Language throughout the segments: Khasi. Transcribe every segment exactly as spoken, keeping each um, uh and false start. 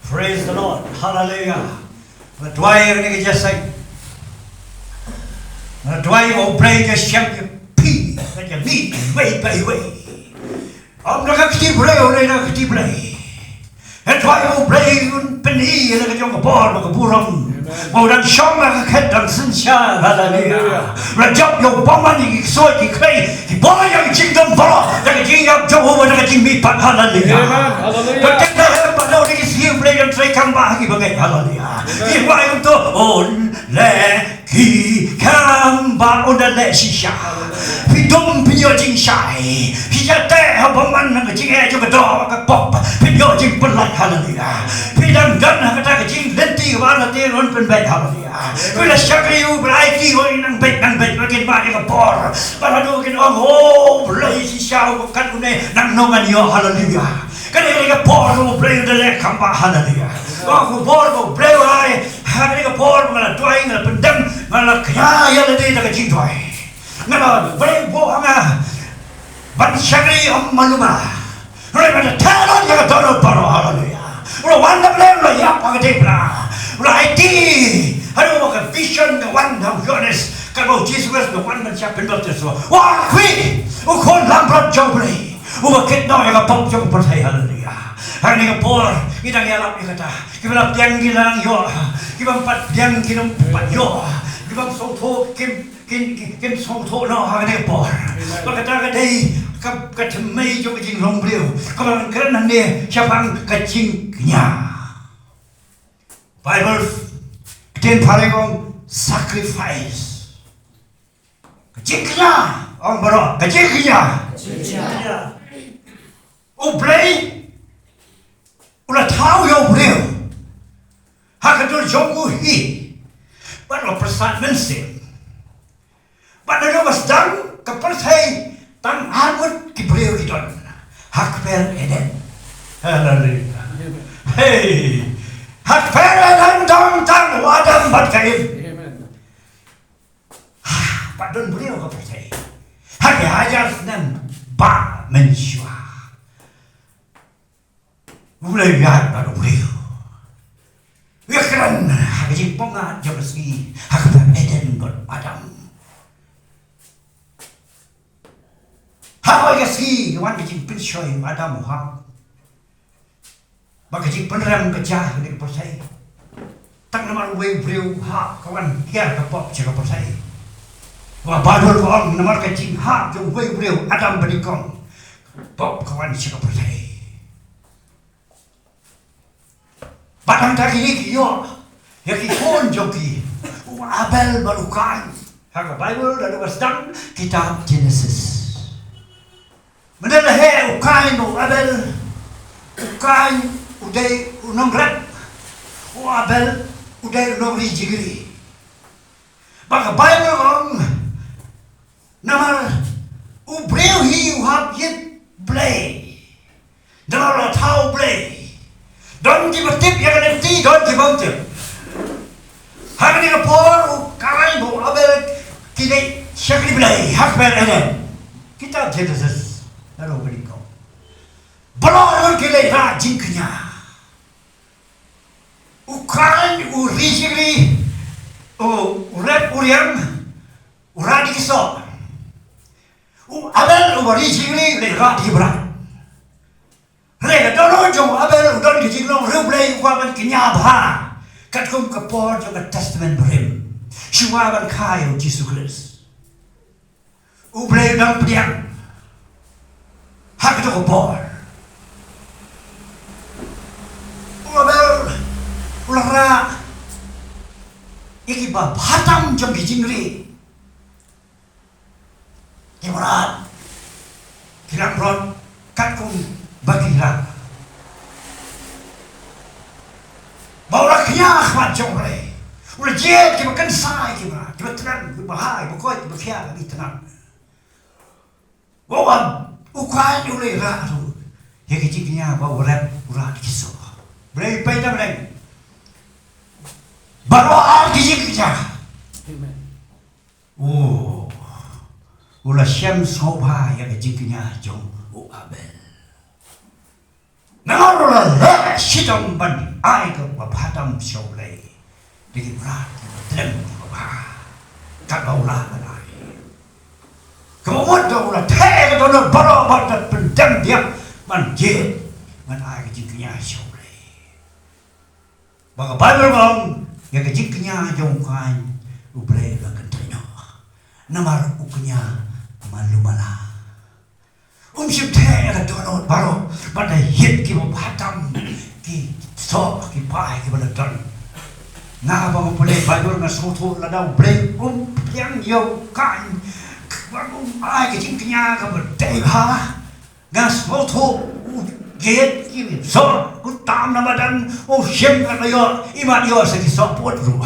Praise the Lord. Hallelujah. Nga duwai ïa kane ka jingïaseng. Nga duwai ba U Blei un ïashem ïa phi, ïa ngi, iwei pa iwei. Ym da ka kti Blei, ym da ka kti Blei. Nga duwai ba U Blei un pyni ïa la ka jong ka bor bad ka burom. Ba u dang shong ha ka khet dang synshar. Haleluia. Haleluia. Ba la jop ïa u bymman, ïa ki ksuid, ki khrei, ki bor ïa ki jingdum baroh da ka jingïap jong u, da ka jingmihpat. Haleluia. Amen. Haleluia. Ba teng da heh ba da u dei ki sngi U Blei dang trei kam ba ha ki bangeit. Haleluia. Amen. Ki wan ïa u to, un leh ki kam ba, un da leh shisha. Phi dum phin ïoh jingshai. Phi ïa teh ha bymman na ka jingeh jong ka doh ka pop. Phin ïoh jingpynlait. Haleluia. Phi dang don ha kata ka jinglynti kaba la tyrun pynbeit. Haleluia. Phi la shakri u ba la aiti u nang beit nang beit ba kin mad ïa ka bor. Ba la dei kin ong, oh, Blei shisha u kat une nang nong ngan ïoh. Haleluia. Kane ka bor U Blei u da leh kam ba. Haleluia. Ka bor U Blei u ai. Ha kane ka por nga la duwai, nga la pyndem, nga la kñia ïa lade da ka jingduwai. Nga la, Blei buh ha nga ban shakri ym malu ma. Hynrei nga la theh ïa ka dohnud baroh. Haleluia. U la wan da Blei, u la ïap ha ka diengphna. U la aiti haduh ba ka vision ka wan ha u Ïoannis, katba u Jisu Khrist u wan ban shah pynbaptis. Wa khwih u Khun langbrot jong U Blei. Uba kit noh ïa ka pop jong ka pyrthei. Haleluia. Ha kane ka por ngi dang ïalap ïa kata. Kiba la pdiang ki la nang ïoh. Kiba ym pat pdiang kin ym pat ïoh. Kiba ym sngewthuh kim, kin, kin, kin sngewthuh noh ha kane ka por. Amen. Bad kata ka dei ka, ka thymmei jong ka jinglong briew kaba ngan kren hangne shaphang ka jingkñia. Baibl ka ktien phareng ong sacrifice. Ka jingkñia, ong baroh, ka jingkñia. Jingkñia. U Blei u la thaw ïa u briew ha ka dur jong u hi. Bad u la pyrsad mynsiem. Bad naduh ba sdang ka pyrthei tang arngut ki briew ki don ha kper Eden. Haleluia. Hey. Ha kper Eden don tang u Adam bad ka Im. Amen. Bad don briew ha ka pyrthei ha ki hajar snem ba mynshuwa. U Blei u ïaid bad u briew. U ïakren ha ka jingpyngat jong ka sngi ha kper Eden bad u Adam. Ha kawei ka sngi wan ka jingpynshoi, u Adam u hap. Ba ka jingpynrem ka jia ha kane ka pyrthei. Tang namar uwei u briew u hap ka wan kiar ka pop sha ka pyrthei. Ba Baibl ka ong namar ka jinghap jong uwei u briew Adam ba nyngkong, pop ka wan sha ka pyrthei. Bad hangta kine ki ïoh ïa ki khun jong ki, u Abel bad u Kain. Ha ka Baibl naduh ba sdang kitab Jenesis. Mynta la heh u Kain bad u Abel. U Kain u dei u nongrep. U Abel u dei u nongri jingri. Ba ka Baibl ka ong namar u briew hi u hap ïeit Blei. Namar u la thaw Blei. Don kiba tip ïa ka lynti, don kiba ym tip. Ha kane ka por u Kain bad u Abel ki dei shakri Blei ha kper Eden. Kitab Jenesis naduh ba nyngkong. Baroh arngut ki leit rah jingkñia. U Kain u ri jingri, u, u rep u riang, u rah da ki soh. U Abel uba ri jingri u leit rah da ki brat. Hynrei ka dohnud jong u Abel u don ka jinglong riewblei, u kwah ban kñia bha katkum ka por jong ka Testament Barim. Shuwa ban kha ïa u Jisu Khrist. U Blei u dang pdiang ha kato ka por. U Abel u la rah ïa kiba bha tam jong ki jingri. Ki mrad, ki langbrot katkum ba ki rah. Ba u la kñia ha khmat jong U Blei. U la jied kiba kynsai, kiba, kiba tnat, kiba bha, kiba koit, kiba khia, kiba tnat. Ba u, u Kain u leit rah ruh ïa ki jingkñia ba u rep u rah da ki soh. Blei peit na bneng. Baroh ar ki jingkñia. Amen. Oh, u la shem sngewbha ïa ka jingkñia jong u Abel. Namar u la leh shitom ban ai kaba bha tam sha U Blei. Da ki mrad kiba dang kiba bha. Katba u la ban ai. Kaba mut da u la theh ka dohnud baroh bad da pyndem biang ban jied ban ai ka jingkñia sha U Blei. Ba ka Baibl ka ong ïa ka jingkñia jong u Kain, U Blei u la kyntait noh. Namar u kñia malu mala. Um shym theh ïa ka dohnud baroh bad da jied kiba bha tam, ki soh ki bai kiba la don. Nga ba nga pule Baibl nga sngewthuh lada U Blei um pdiang ïa u Kain, ba um ai ka jingkñia kaba dei bha. Nga sngewthuh u jied ki soh, u tam na madan, u shim ka ïoh, i mat ïoh sa ki soh put ruh.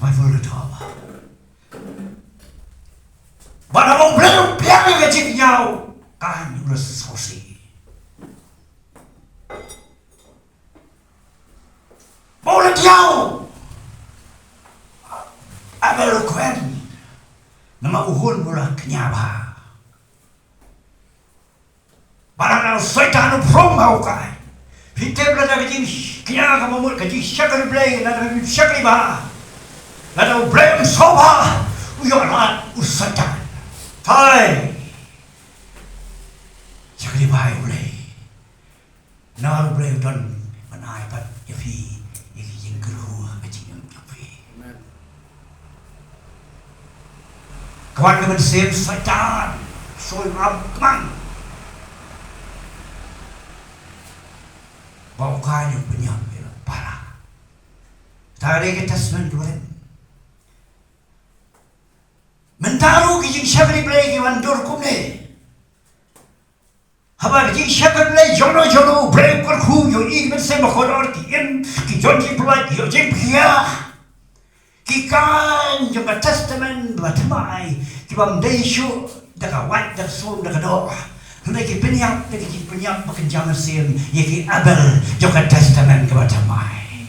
Baibl ka ong. Ba haba U Blei u pdiang ïa ka jingkñia u Kain u la sngewsih. Ba u la diaw. Abel u khun. Namar u hun u la kñia bha. Ba dang u Soitan u phrom ha u Kain. Phi tip lada ka jingkñia kaba mut ka jingshakri Blei, lada ka jingshakri bha. Lada U Blei um sngewbha, u ïoh lad u Soitan. Thai. Shakri bha ïa U Blei. Namar U Blei u don ban ai pat ïa phi ïa ki jingkyrkhu ha ka jingim jong phi. Amen. Ka wan ka mynsiem Soitan, soi ram kmang. Ba u Kain u pynïap ïa la para. Ta dei ka testament ka ba rim. Mynta ruh ki jingshakri Blei ki wan dur kumne. Haba ka jingshakri Blei jong no jong no, Blei u kyrkhu, ïohi ki mynsiem bakordor, ki im, ki don jingpynlait, ïoh jingpynkhiah. Ki Kain jong ka testament ba thymmai, kiba ym dei shuh da ka wait, da ka sum, da ka doh. Hynrei ki pynïap da ki jingpynïap ba kynja mynsiem ïa ki Abel jong ka testament kaba thymmai.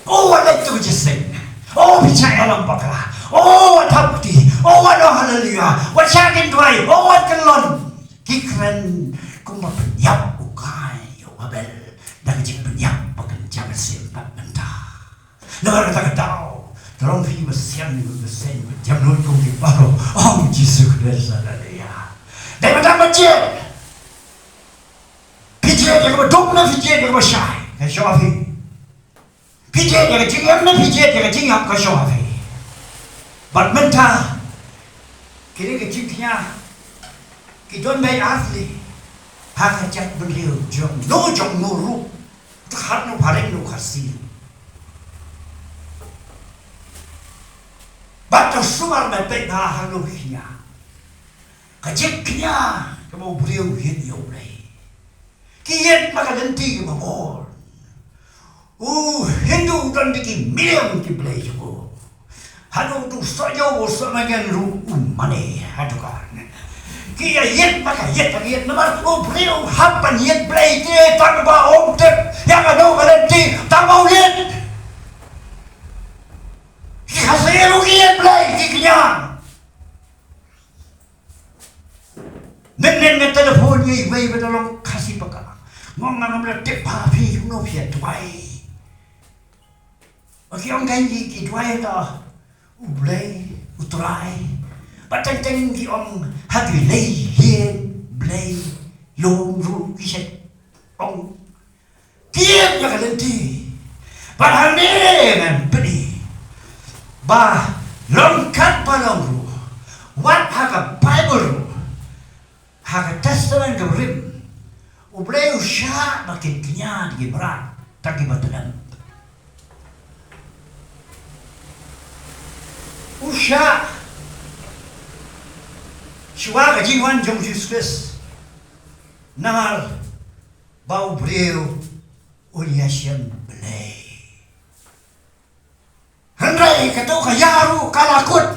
O wat leit tu jingïaseng. O pynshai ha lam bakla. O wat thap kti. O wat ong haleluya. Wat shah kin duwai. O wat kyllon. Ki kren kumba pynïap u Kain ïa u Abel. Da ka jingpynïap ba kynja mynsiem pat mynta. Namar kata ka daw, te long phi ba siang, ba seng, ba jam lut kum ki baroh. Ong Jisu Khrist, haleluya. Dei ba dang ba jied. Phi jied ïa kaba duk ne phi jied ïa kaba shai, ka shong ha phi. Phi jied ïa ka jingim ne phi jied ïa ka jingïap, ka shong ha phi. Bad mynta kine ki jingkñia ki don beit ar tylli ha ka jaitbynriew jong no jong no ruh. Te khar no phareng no khar sien. Bad te sumar beit bha ha no kñia. Ka jingkñia kaba u briew u ïeit ïa U Blei. Ki ïeit ma ka lynti kaba bor. U Hindu u don da ki million ki blei jong u. Haduh u sohjew u sohmynñiang ruh u mane ha dukan. Ki ïa ïeit ma ka ïeit, ka ïeit namar u briew u hap ban ïeit Blei te tang ba um tip ïa kano ka lynti tang ba u ïeit. Ki Khasi ruh ki ïeit Blei, ki kñia. Mynnin nga telephone ïa iwei ba da long Khasi paka. Nga ong nga ngam da tip ba phi kumno phi ïa duwai. Ba ki ong kein ki, ki duwai da U Blei, U Trai. Ba teng teng ki ong ha ki lei ïing Blei lum ruh ki shet ong. Ki ïeit ïa ka lynti. Bad hangne ngan pyni ba long kat ba long ruh, wat ha ka Baibl ruh, ha ka Testament ka ba rim, U Blei u shah ba kin kñia da ki mrad, da ki ba tnat. U shah shuwa ka jingwan jong Jisu Khrist. Namar ba u briew un ïashem Blei. Hynrei kato ka ïa ruh ka la kut.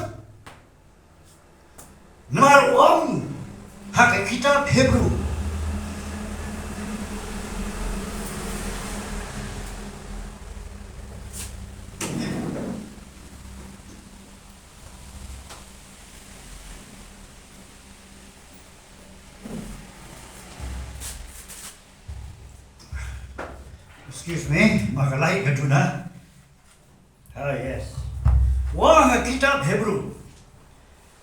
Namar u ong ha ka kitab Hebru. Excuse me, ma ka light ka duna. Ah, yes. Wa ha kitab Hebru.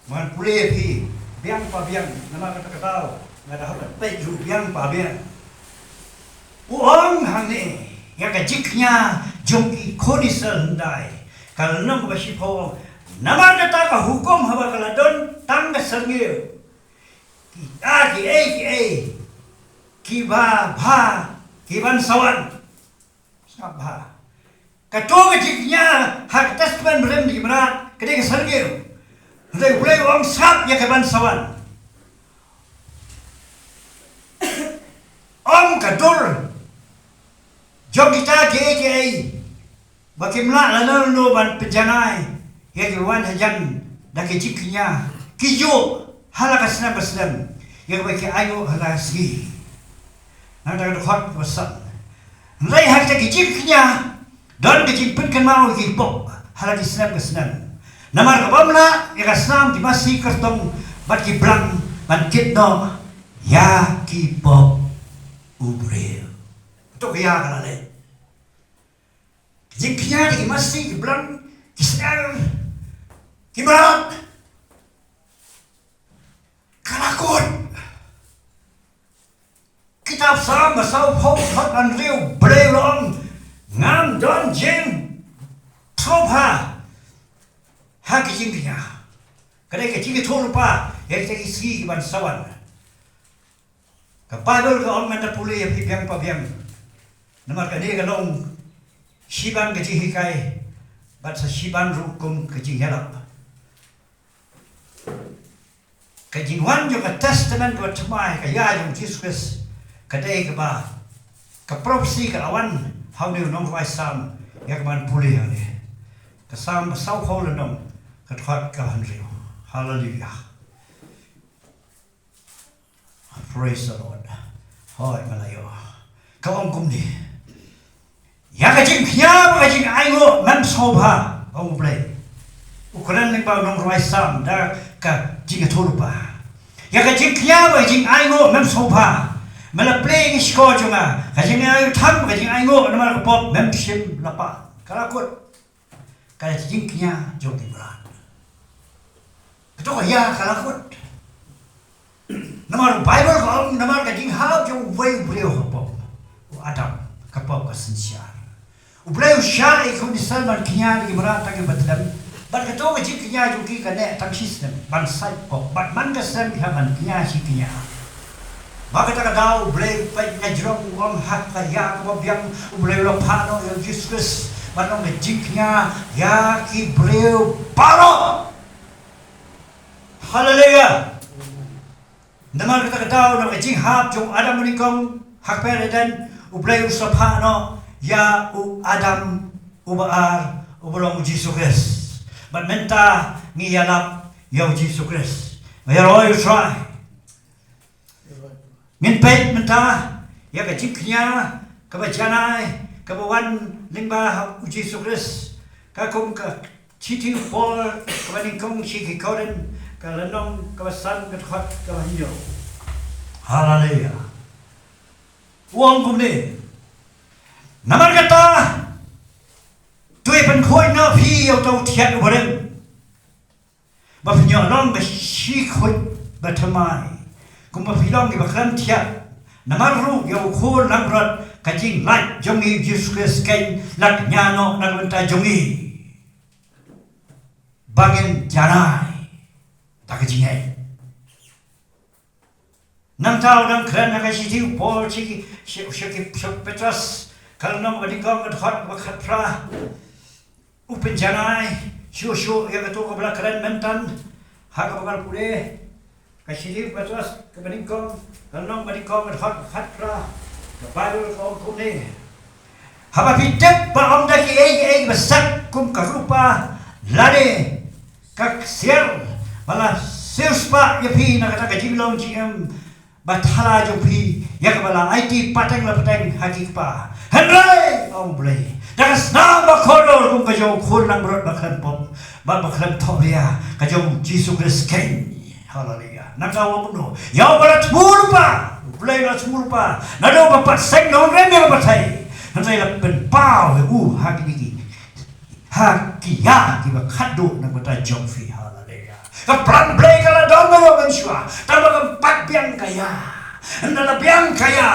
Man pule phi, biang pa biang, namar kata ka daw, nga da hap peit ruh biang pa biang. U ong hangne, ïa ka jingkñia jong ki khun Israel hyndai. Ka lynnong ba shiphew ong, namar kata ka hukum haba ka la don tang ka syrngiew. Kita ki ei ki ei, ki ba bha, ki ban sa wan. Sngap bha. Kato ka jingkñia ha ka Testament Barim, ki mrad, ka dei ka syrngiew. Hynrei U Blei u ong sngap ïa ka ban sa wan. Ong ka dur jong kita ki ei ki ei, ba kim lah lano lano ban pynjanai ïa ki wan hajan da ki jingkñia, ki ïoh ha la ka snem ka snem ïa kaba ki ainguh ha la ka sngi. Nangta ka dkhot kaba san. Hynrei ha kita ki jingkñia don ka jingpynkynmaw ïa ki pop ha la ki snem ka snem. Namar ka bym lah ïa ka snam ki masi kyrtong bad ki blang ban kit noh ïa ki pop u briew. Kato ka ïa ka la leh. Ka jingkñia da ki masi, ki blang, ki sner, ki mrad, ka la kut. Kitab Salm ba sawphew, dkhot hynriew, Blei u ong, ngam don jingthrang ha ka jingkñia. Ka dei ka jingïathuhlypa ïa kita ki sngi ki ban sa wan. Ka Baibl ka ong, ngan da pule ïa phi biang pa biang. Namar kane ka long shiban ka jinghikai bad sa shiban ruh kum ka jingïalap. Ka jingwan jong ka Testament kaba thymmai, ka ïa jong Jisu Khrist, ka dei kaba ka prophecy ka la wan ha une u nongrwai Salm, ïa kaban pule hangne. Ka Salm ba sawphew lynnong, ka dkhot kaba hynriew. Haleluia. Praise the Lord. Hoi, nga la ïoh. Ka ong kumne. Ïa ka jingkñia bad ka jingainguh mem sngewbha, ong U Blei. U kren lyngba u nongrwai Salm da ka jingïathuhlypa. Ïa ka jingkñia bad ka jingainguh mem sngewbha. Me la plie ïa ki shkor jong nga. Ka jingainguh tam, ka jingainguh namar ka pop mem shym la pah. Ka la kut. Ka jingkñia jong ki mrad. Kato ka ïa ka la kut. Namar u Baibl ka ong, namar ka jinghap jong uwei u briew ka pop. U Adam, ka pop ka synshar. U Blei u shah ïa ki khun Israel ban kñia da ki mrad tang kiba tlem. Bad kato ka jingkñia jong ki ka neh tang shisnem ban sait pop. Bad man ka snem ki hap ban kñia shi kñia. Ba kata ka daw U Blei u peit na jrong, u ong ha ka ïa kaba biang, U Blei u la phah noh ïa u Jisu Khrist ban long ka jingkñia ïa ki briew baroh. Haleluia. Namar kata ka daw na ka jinghap jong u Adam banyngkong ha kper Eden, U Blei u sa phah noh ïa u Adam uba ar, uba long u Jisu Khrist. Bad mynta ngi ïalap ïa u Jisu Khrist. Nga ïaroi U Trai. Ngin peit mynta ïa ka jingkñia kaba janai kaba wan lyngba ha u Jisu Khrist. Ka kum ka shithi u Paul kaba nyngkong sha ki Korinth, ka lynnong kaba san, ka dkhot kaba hynñiew. Haleluia. U ong kumne. Namar kata, to ïa pynkhuid noh phi ïa uta u thiat uba rim. Ba phin ïoh long ka shi khuid ba thymmai. Kumba phi long kiba khlem thiat. Namar ruh ïa u Khun langbrot, ka jinglait jong ngi Jisu Khrist, kan la kñia noh na ka bynta jong ngi. Ba ngin janai da ka jingngeit. Nangta u dang kren ha ka shithi u Paul sha ki, sha, sha ki, sha u Petros, ka lynnong ba nyngkong, ka dkhot ba khatphra. U pynjanai shuh shuh ïa kato kaba la kren mynta ha kaba ngan pule. Ka shithi u Petros kaba nyngkong, ka lynnong ba nyngkong, ka dkhot ba khatphra. Ka Baibl ka ong kumne. Haba phi tip ba ym da kiei kiei ba sat kum ka rupa lane ka ksiar ba la siewspah ïa phi na kata ka jinglong jingim ba thala jong phi, ïa kaba la aiti pateng la pateng ha ki kpa. Hynrei, ong U Blei, da ka snam ba kordor kum ka jong u Khun langbrot ba khlem pop bad ba khlem thohbria, ka jong u Jisu Khrist keiñ. Haleluia. Nangta u ong kumno? Ïa uba la thmu lypa, U Blei u la thmu lypa, naduh ba pat seng nongrim ïa ka pyrthei, Hynrei la pynpaw ïa u ha kine ki, ha ki ïa kiba khatduh na ka bynta jong phi. Haleluya. Ka plan Blei ka la don na ka mynshuwa. Tang ba kam pat biang ka ïa. Hynda la biang ka ïa,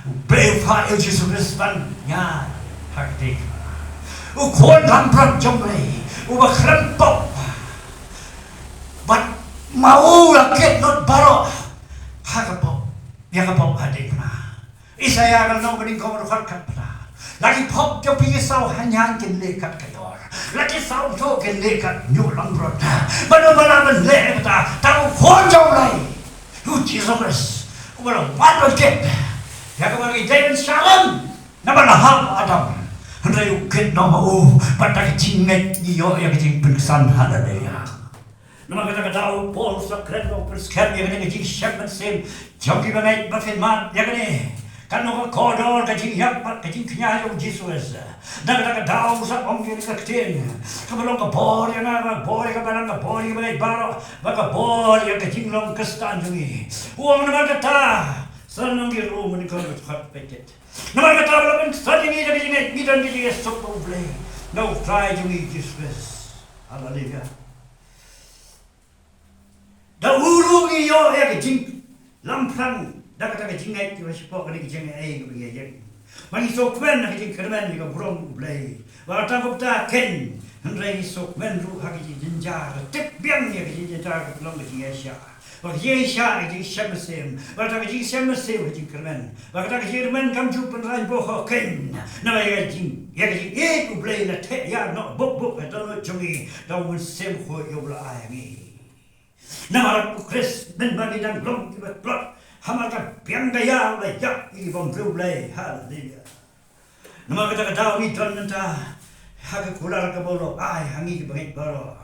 U Blei u phah ïa U Jisu Khrist ban ïaid ha ka dei. U Khun langbrot jong Blei uba khlem pop. Bad ma u la kit lut baroh ha ka pop, ïa ka pop ha dei. Isaïah ka lynnong kaba nyngkong, dkhot khatphra. La ki pop jong phi ki saw hynñiewphew kin leh kat ka dor. La ki saw hynñiewphew kin leh kat hynñiew langbrot. Bad uba lah ban leh kata, tang U Khun jong U Blei, U Jisu Khrist, uba la wan ban kit ïa kaba ngi dei ban shah rem. Namar la hap Adam, hynrei u kit noh ma u, bad da ka jingngeit ngi ïoh ïa ka jingpynksan. Haleluya. Namar kata ka daw u Paul u sa kren bad u pynskhem ïa kane ka jingshem mynsiem jong ki bangeit ba phin mad ïa kane. Katno ka kordor ka jingïap bad ka jingkñia jong U Jisu Khrist. Namar kata ka daw u sa ong ïa kane ka ktien kaba long ka bor ïa nga, ka bor ïa ka balang, ka bor ïa ki bangeit baroh, bad ka bor ïa ka jinglong Khristan jong ngi. U ong namar kata, sa ong ïa u, mynta ka dkhot pynjah. Namar kata ba la pynsan ïa ngi da ka jingngeit, ngi don ka jingïasuk bad U Blei na U Trai jong ngi Jisu Khrist. Haleluya. Da u ruh ngi ïoh ïa ka jinglamphrang da kata ka jingngeit kiba shapoh kane ka jingaiei kaba ngi ïeng. Ba ngi sngewkmen ha ka jingkyrmen ïa ka burom U Blei. Ba tang kumta keiñ, hynrei ngi sngewkmen ruh ha ka jingjynjar, tip biang ïa ka jingjynjar kaba long ka jingïaishah. Ba ka jingïaishah, ka jingshem mynsiem. Ba kata ka jingshem mynsiem, ka jingkyrmen. Ba kata ka jingkyrmen kam ju pynrang bor ha keiñ. Namar ïa ka jing, ïa ka jingïeit U Blei la theh ïa noh bup bup ha dohnud jong ngi da U Mynsiem Bakhuid uba la ai ha ngi. Namar U Khrist, mynba ngi dang long kiba tlot, hamar ka biang ka ïa, u la ïap ïa ki bym briew Blei. Haleluya. Namar kata ka daw ngi don mynta ha ka kular kaba u la ai ha ngi ki bangeit baroh.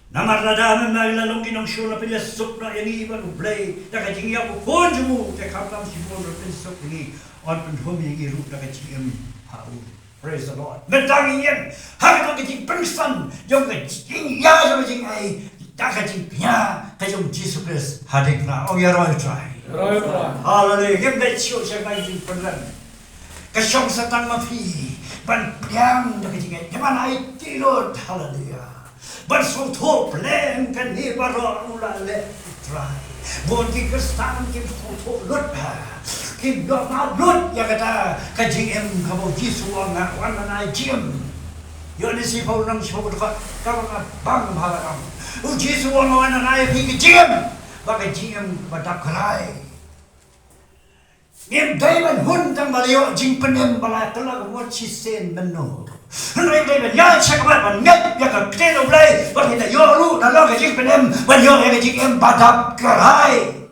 Namar lada mynba ngi la long ki nongshun, la pynïasuk noh ïa ngi bad U Blei da ka jingïap U Khun jong u, te khamtam shibun u la pynïasuk ïa ngi, un pynhun ïa ngi ruh da ka jingim ha u. Praise the Lord. Mynta ngi ïeng ha kata ka jingpynksan jong ka jingïa jong ka jingaiei da ka jingkñia ka jong U Jisu Khrist hadien kane. Ong ïaroh ïa U Trai. Ïaroh ïa U Trai. Haleluya. Ngim dei shuh sha ka jingpynrem. Ka shong sa tang ma phi ban pdiang da ka jingngeit, ban aiti lut, haleluya, ban sngewthuh pleng kane baroh u la leh U Trai. Bun ki Khristan kim sngewthuh lut ha, kim ïoh mad lut ïa kata ka jingim kaba U Jisu u ong, nga wan ban ai jingim. Ïoannis shiphew, nang shiphew, dkhot kaba nga bang ha la ong, U Jisu u ong, nga wan ban ai ïa phi ka jingim, ba ka jingim ba dap kyrhai. Ngim dei ban hun tang ba la ïoh jingpynim ba la kylla ka mut shisien mynno. Hynrei dei ban ïaid shakhmat ban ngeit ïa ka ktien U Blei ba phin da ïoh ruh da long ka jingpynim ban ïoh ïa ka jingim ba dap kyrhai.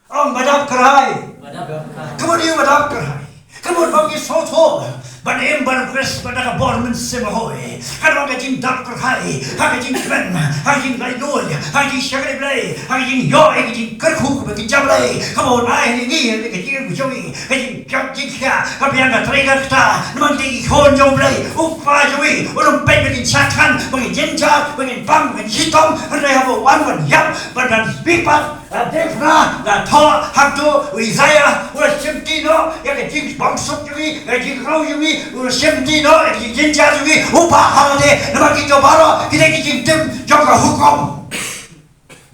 Ong ba dap kyrhai. Ba dap kyrhai. Ka mut ïa ba dap kyrhai. Ka mut ba ngi sngewthuh ban im bad U Khrist bad da ka bor Mynsiem Bakhuid. Ka long ka jingdap kyrhai ha ka jingkmen, ha ka jinglaitluid, ha ka jingshakri Blei, ha ka jingïoh ïa ka jingkyrkhu kaba kynja Blei kaba u ai ha ngi, ha ka jingim ka jong ngi, ka jingkhiah jingkhiah, ka biang ka trei ka kta. Namar ngi ki khun jong U Blei, U Kpa jong ngi u lum peit ba ngin shah thngan, ba ngin jynjar, ba ngin bang, ba ngin shitom, hynrei haba u wan ban ïap, ban, ban pynbipat, la dei phna, la thoh, hato u Isaïah u la shimti noh ïa ka jingbangsuk jong ngi, ïa ka jingkyrkhu jong ngi, u la shimti noh ïa ka jingjynjar jong ngi? U Bah, ha lade. Namar kito baroh ki dei ki jingtim jong ka hukum.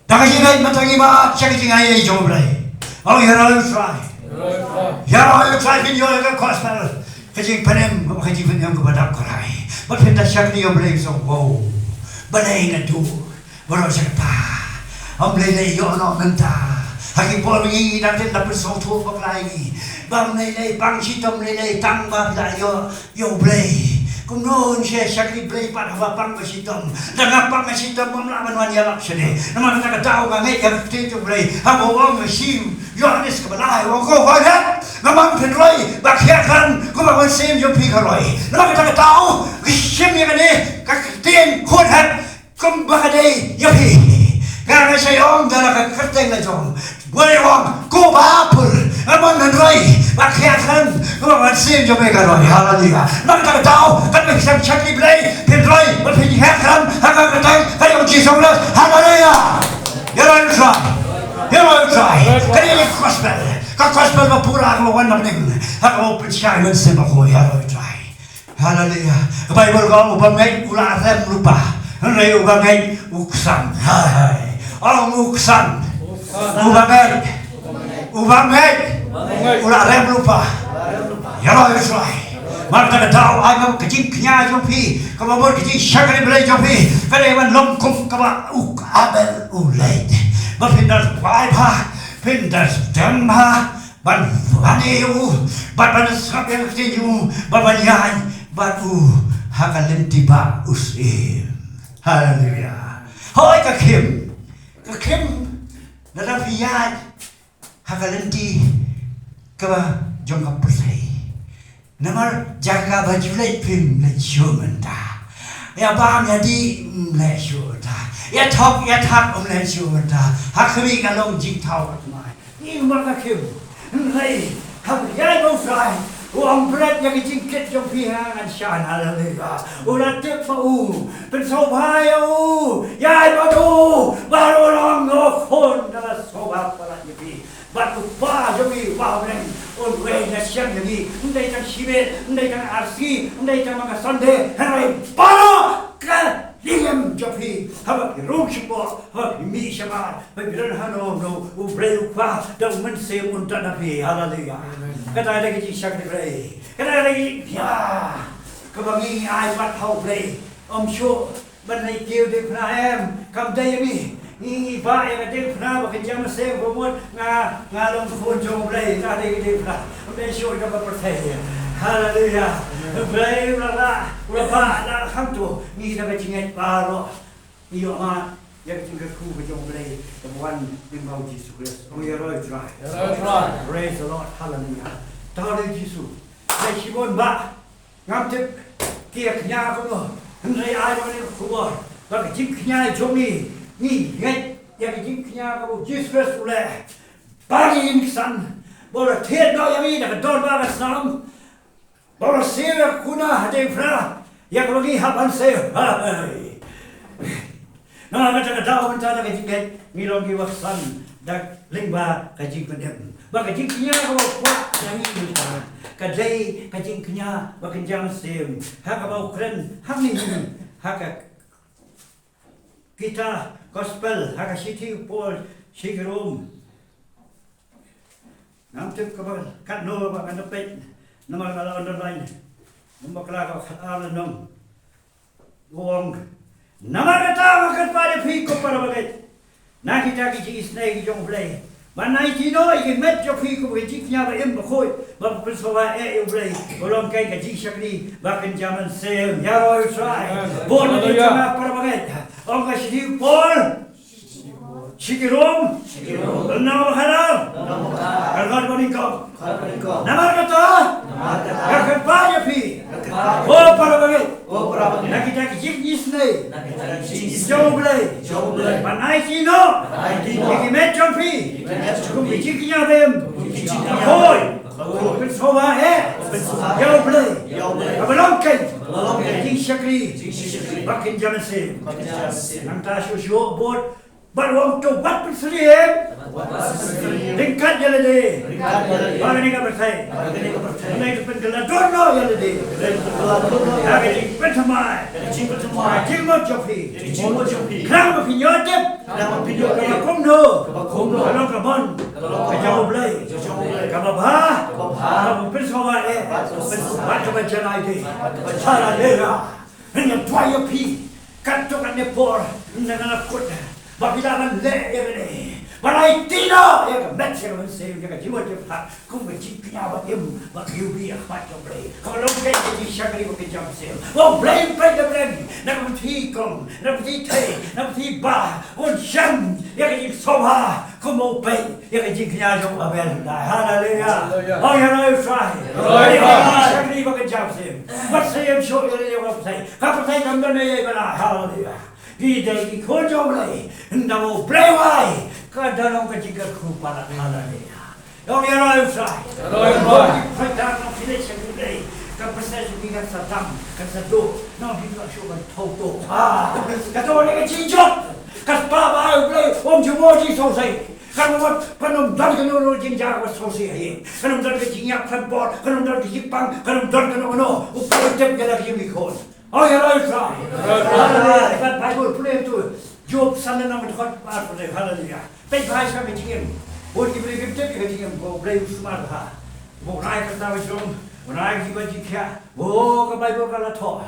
Da ka jingngeit mynta ngi mad sha ka jingaiei jong U Blei. Ong ïaroh ïa U Trai. Ïaroh ïa U Trai, phin ïoh ïa ka gospel, ka jingpynim, ka jingpynim kaba dap kyrhai. Bad phin da shakri ïa U Blei, sngewbha. Balei nga duh baroh shi katta? Ym lei lei, ïoh noh mynta. Ha ki por ngi dang rit la pynsngewthuh bakla ïa ngi ba ym lei lei, pang shitom lei lei tang ba phi la ïoh ïa U Blei. Kumno ngi shakri Blei pat haba pang ba shitom? Lada nga pang ba shitom ngam lah ban wan ïalap shane. Namar kata ka daw nga ngeit ïa ka ktien jong U Blei haba u ong ha shi Ïoannis kaba lai, u ong, ko hooid hep, nga mut phin roi ba khia khlaiñ kumba ka mynsiem jong phi ka roi. Namar kata ka daw ngi shim ïa kane ka ktien hooid hep. Kumba ka dei ïa phi, nga nga shait ong da la ka kyrteng la jong U Blei, ong ko Bah Apple, nga mut phin roi ba khia khlaiñ kumba ka mynsiem jong me ka roi. Haleluya. Namar kata ka daw katba phi shakri Blei, phin roi bad phin khia khlaiñ ha ka kyrteng ka jong U Jisu Khrist. Haleluya. Ïaroh ïa U Trai. Ïaroh ïa U Trai. Kane ka gospel. Ka gospel ba pura ka ba wan na bneng ha ka ba u pynshai Mynsiem Bakhuid. Haleluya. Haleluya. Ka Baibl ka ong, u bangeit u la rem lypa, hynrei u bangeit u ksan. Hai, hai. Ong u ksan. U bangeit. U bangeit u la rem lypa. Ïaroh ïa U Trai. Mar kata ka daw ai ba ka jingkñia jong phi, ka ba mut ka jingshakri Blei jong phi, ka dei ban long kum ka ba u Abel u leit. Ba phin da wai bha, phin da sdang bha, ban wan ïa u, ban, ban sngap ïa ka ktien jong u, ban, ban ïaid bad u ha ka lynti ba u siem. Haleluya. Hooid ka khim, ka khim, lada phi ïaid ha ka lynti ka ba jong ka pyrthei. Namar jaka ba ju leit phim leit shuh mynta. Ïa bam ïa dih ym leit shuh mynta. Ïa thok ïa thak ym leit shuh mynta. Ha khmih ka long jingthaw ka tmai. Ïa mar ka khim. Hynrei ha ka ïai ba U Trai u ong bret ïa ka jingkit jong phi ha ngan shan. Haleluya. U la tip ba u pynsngewbha ïa u. Ïai ba u ba u long u khun da la sngewbha palat ïa phi. Bad u Kpa jong ngi uba ha bneng un weng na shem jong ngi. Ym dei tang shibit, ym dei tang arsngi, ym dei tang man ka Sunday, hynrei baroh ka lyngngoh jong phi. Haba phi rung shapoh, haba phi mih shamar, haba phi don hano hano, U Blei U Kpa da U Mynsiem un don ha phi. Haleluya. Kata ka dei ka jingshakri Blei. Kata ka dei ka jingkñia kaba ngi ai pat ha U Blei. Ym shuh ban leit kiew diengphna em, kam dei ïa ngi. Ngi, ngi bah ïa ka diengphna ba kynja mynsiem, ba mut nga, nga long khun jong U Blei, ka dei ka diengphna. Ym dei shuh ïa ka pyrthei. Haleluya. U Blei u la, u la bah da kham tu. Ngi da ka jingngeit baroh ngi ïoh mad ïa ka jingkyrkhu ka jong U Blei kaba wan lyngba U Jisu Khrist. Ong ïaroh ïa U Trai. Ïaroh ïa U Trai. Praise the Lord. Haleluya. Tang ïa U Jisu. Ai shibun bah. Ngam tip ki ïa kñia kumno, hynrei ai ba kane ka khubor ba ka jingkñia jong ngi, ngi ngeit ïa ka jingkñia kaba u Jisu Khrist u leh. Ba ngin ksan, ba u la thied noh ïa ngi da ka dorbar ka snam, ba u la siew ïa ka kuna ha diengphna, ïa kaba ngi hap ban siew. Hai. Namar kata ka daw mynta da ka jingngeit ngi long kiba ksan da lyngba ka jingpynim. Ba ka jingkñia kaba u kwah na ngi mynta ka dei ka jingkñia ba kynja mynsiem. Ha kaba u kren hangne ha ka kita gospel, ha ka shithi u Paul sha ki Rom. Ngam tip kaba katno ba ngan da peit namar nga la underline. Namar kata kaba khatar lynnong. U ong, namar kata nga kyrpad ïa phi ko para bangeit, na kita ki jingisynei ki jong U Blei, ba nai tih noh ïa ki met jong phi kum ka jingkñia ba im ba khuid, ba pynsngewbha eh ïa U Blei, ba long kein ka jingshakri ba kynja mynsiem. Ïaroh ïa U Trai. Amen. Bun na ki jong nga para bangeit. Ong ka shithi u Paul sha ki Rom, lynnong ba khatar, dkhot ba nyngkong. Namar kata nga kyrpad ïa phi ko para bangeit, na kita ki jingisynei jong U Blei, ba nai tih noh ïa ki met jong phi kum ki jingkñia ba im ba khuid, pynsngewbha eh ïa U Blei, kaba long kein ka jingshakri ba kynja mynsiem. Nangta shuh shuh bud bad u ong to wat pynsyriem ryngkat ïa lade ba kane ka pyrthei kan pynkylla don noh ïa lade. Ka jingpynthymmai ka jingmut jong phi, khnang ba phin ïoh tip kaba kumno ka long ka mon ka jong U Blei, kaba bha, kaba pynsngewbha eh bad kaba janai dei. Haleluya. Nga duwai ïa phi katto katne por, nga la kut ba phi lah ban leh ïa kane, ba la ïa tih noh ïa ka met ïa ka mynsiem ïa ka jingmut jingpyrkhat kum ka jingkñia ba im ba kiew bha ha khmat jong U Blei, kaba long kein ka jingshakri ba kynja mynsiem. Ba U Blei un peit na bneng, na ka pyrthei kong, na ka pyrthei thei, na ka pyrthei bah, un shem ïa ka jingsngewbha kumba u peit ïa ka jingkñia jong u Abel hyndai. Haleluya. Haleluya. Ong ïaroh ïa U Trai. Ïaroh ïa U Trai. Ïa ka jingshakri ba kynja mynsiem. Wat sngewsih ïa lade ïa ka pyrthei. Ka pyrthei kam don ei ei ba la. Haleluya. Ngi dei ki khun jong U Blei. Ynda U Blei u ai, ka don ka jingkyrkhu palat. Haleluya. Ong ïaroh ïa U Trai. Ïaroh ïa U Trai. Ki pyrthei ngi pynleit sha U Blei. Ka pyrthei jong ngi kan sa dam, kan sa duh. Ngi pynleit sha U Blei thaw to. Ah, ka to ne ka jingjop. Ka spah ba U Blei um jubor jingsngewsih. Kan ym, kan ym don kano kano jingjia ba sngewsih ha ïing. Kan ym don ka jingïap khlem por, kan ym don ka jingpang, kan ym don kano kano. U Blei u tip ïa la ka jingmih khun. Oh, ïa la u Trai. Haleluya. Kat Baibl pule tu. Job san le nong dkhot ar pule. Haleluya. Peit bha ïa ka jingim. Bun ki briew kim tip ïa ka jingim. Ko Blei u sumar bha. Ko Blei ka ta ba jong. Ko Blei ki ba jingkhia. Ko ka Baibl ka la thoh.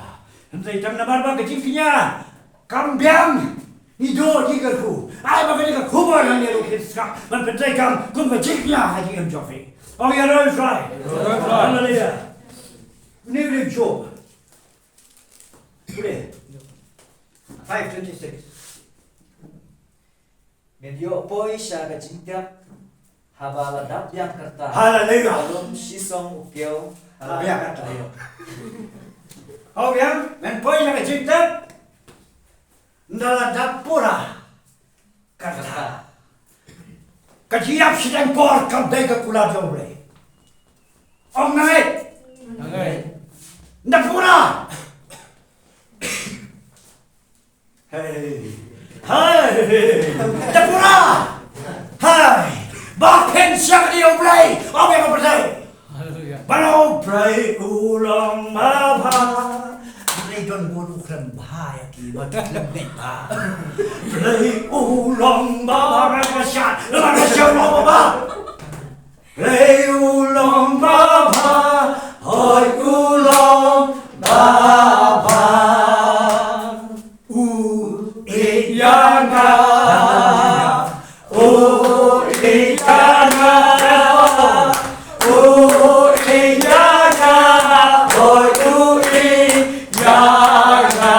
Hynrei tang namar ba ka jingkñia kam biang. Ngi duh ki kyrkhu. Ai ba ka jingkyrkhu ba nang ïa ruh ki skam. Ban pyntrei kam kum ka jingkñia ha jingim jong phi. Ong ïa la u Trai. Haleluya. Ni ri Job. Pule. Five twenty-six. Ngin ïoh poi sha ka jingtep haba la dap biang kyrta. Haleluya. Ka lum shisong u kiew. Haleluya. Haleluya. Hau biang, men poi sha ka jingtep. Nda la dap pura kyrta. Ka jingïap shiteng por kam dei ka kular jong U Blei. Ong ngai. Ngai. Nda pura. Hei. Hei. Nda pura. Hei. Ba phin shakri U Blei. Ong ïa ka pyrthei. Haleluya. Ba la U Blei u long ba bha. Blei don bun u khlem bha ïa ki ba ki khlem bha. Blei u long ba bha, ba ka sha, ba ka sha long ba bha. Blei u long ba bha, hoi u long ba bha. U ïeit ïa nga. U ïeit ïa nga. U ïeit ïa nga. Hoi u ïeit ïa nga.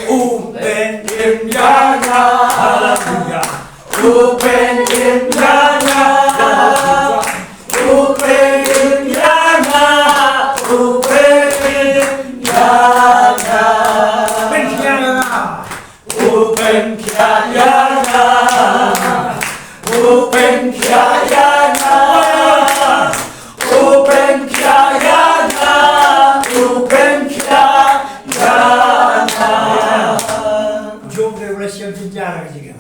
U pynïeit ïa nga. Haleluya. U pynïeit ïa nga. U pynïeit ïa nga. U pynïeit ïa nga. Pynïeit ïa nga. U pynkhiah ïa nga. U pynkhiah ïa nga. U pynkhiah ïa nga. U pynkhiah ïa nga. Jong de u la shem jynjar ha ka jingim.